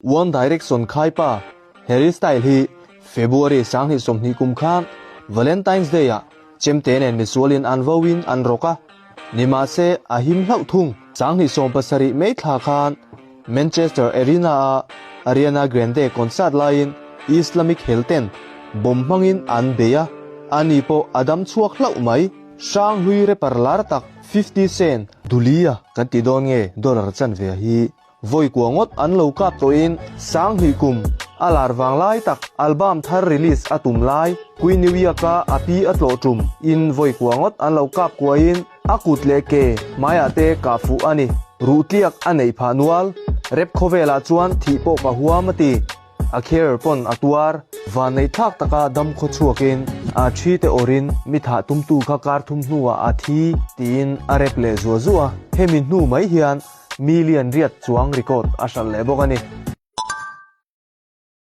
One Direction khaipa Harry Style hi February 2020 kum khan Valentine's Day ah chemte nen misualin an vauin an rawk a, nimahse a him hlauh thung. 2017 May thla khan Manchester Arena ah Ariana Grande concert laiin Islamic hel ten bomb hmangin an bei a, ani pawh a dam chhuak hlauh mai. Hranghlui rapper lar tak 50 Cent Dulia kan ti dawn nge dollar chanve hi Vawi kua ngawt an lo kap tawhin 2000 kum a lar vang lai tak album thar release a tum lai Queen New York a a pi a tlawh tum in vawi kua ngawt an lo kap kuaiin a kut leh ke hmaiah te kah fuh a ni. Ruh tliak a neih phah nual. Rap khawvelah chuan thih pawh ka huam a ti. A kher pawn a tuar. Vanneih thlak taka dam khaw chhuakin a thi te awrin mi thah tumtu kha kar thum hnuah a thi tiin a rap leh zuah zuah a. Hemi hnu mai hian Million riat chuang record a hralh leh bawk a ni.